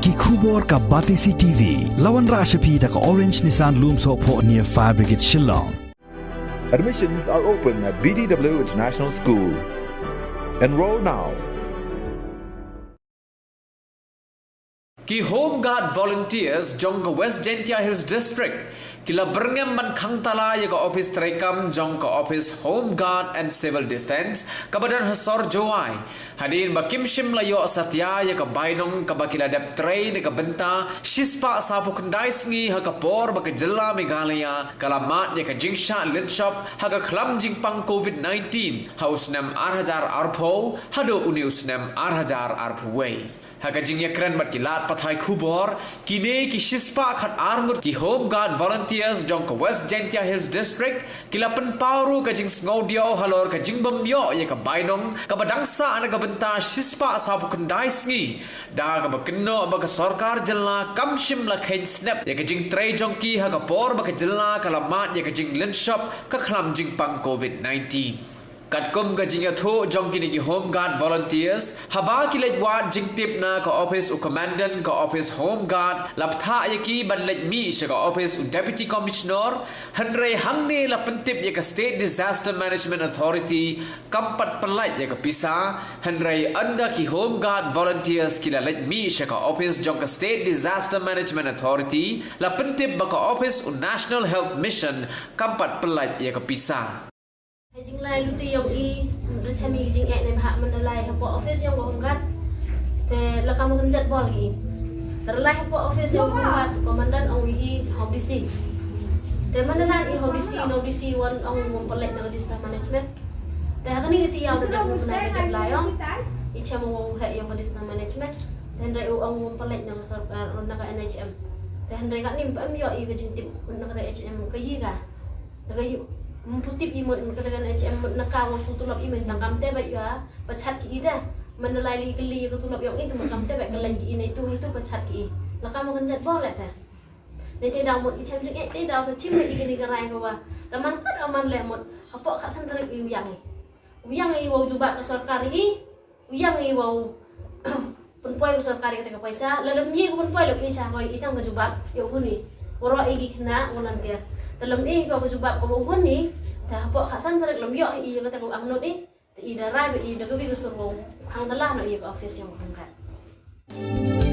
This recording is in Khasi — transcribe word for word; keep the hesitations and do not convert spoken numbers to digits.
Ki khubor ka Batesi T V. La wanrah sha phi da ka Orange Nissan Lumsohphoh near Fire Brigade Shillong. Admissions are open at B D W International School. Enroll now. Ki Home Guard Volunteers jong ka West Jaintia Hills District ki la byrngem ban khang tala ïa ka ophis treikam jong ka ophis Home Guard and Civil Defence kaba don ha sor Jowai, hadien ba kim shym la ïoh satia ïa ka bainong kaba ki la dep trei na ka bynta shispah sawphew khyndai sngi ha ka por ba ka jylla Meghalaya ka la mad ïa ka jingshah lynshop ha ka khlam jingpang COVID nineteen ha u snem ar hajar arphew haduh une u snem ar hajar arphew wei. Ha ka jingïakren bad ki lad pathai khubor, kine ki shispah khat ar ngut ki Home Guard Volunteers jong ka West Jaintia Hills District ki la pynpaw ruh ka jingsngewdiaw halor ka jingbym ïoh ïa ka bainong kaba dang sah na ka bynta shispah sawphew khyndai sngi, da kaba kynnoh ba ka sorkar jylla kam shym la kheiñ snep ïa ka jingtrei jong ki ha ka por ba ka jylla ka la mad ïa ka jinglynshop ka khlam jingpang COVID nineteen. Katkum ka jingïathuh jong kine ki Home Guard Volunteers, haba ki leit wad jingtip na ka ophis u Commandant ka ophis Home Guard, la bthah ïa ki ban leit mih sha ka ophis u Deputy Commissioner, hynrei hangne la pyntip ïa ka State Disaster Management Authority, kam pat pynlait ïa ka pisa, hynrei ynda ki Home Guard Volunteers ki la leit mih sha ka ophis jong ka State Disaster Management Authority, la pyntip ba ka ophis u National Health Mission, kam pat pynlait ïa ka pisa. Hei jinglai luti ïong i, racham i jingeh ne bha man la lai hapoh office ïong ka Home Guard. Te la kam kynjat bol i. Te la lai hapoh office ïong ka Home Guard, komandan ong i Home D C. Te man la lai i Home D C, Home D C wan ong wam pynlait na ka disaster management. Te ha kani ka ti ïaw da dep nai da dep lai ong. I chem wam heh ïong ka disaster management. Te hynrei u ong wam pynlait na ka sor, na ka N H M. Te hynrei ka nim pa em ïoh i ka jingtip na ka N H M ka yi ka. Daga yu mputip i mut kata kan H M mut naka wa su tulop i mut tang kam te ba yu a pachat ki i da. Man lai li kali ka tulop yong i tu mut kam te ba kalai ki i na itu itu pachat ki i. Naka ma kan jat bol ta. Ni te daw mut i chem jing e te daw ta chim i kini ka rai ka wa. Da man kat aman le mut hapo ka san tarik i u yang i. U yang i wa u jubab ka sorkar i. U yang i wa u pynpoi ka sorkar i kata ka paisa. La lem i ka pynpoi lem i cha hoi i tang ka jubab ïa u hun i. Waro i ki khna volunteer. Ta lem i ka jubab ka u hun i. Ta hapo ka san tarik lem ïoh i kata ka u ang not i. Ta i da rai ba i da ka wi ka sur wa u khang da la no i ka office yong ka kan.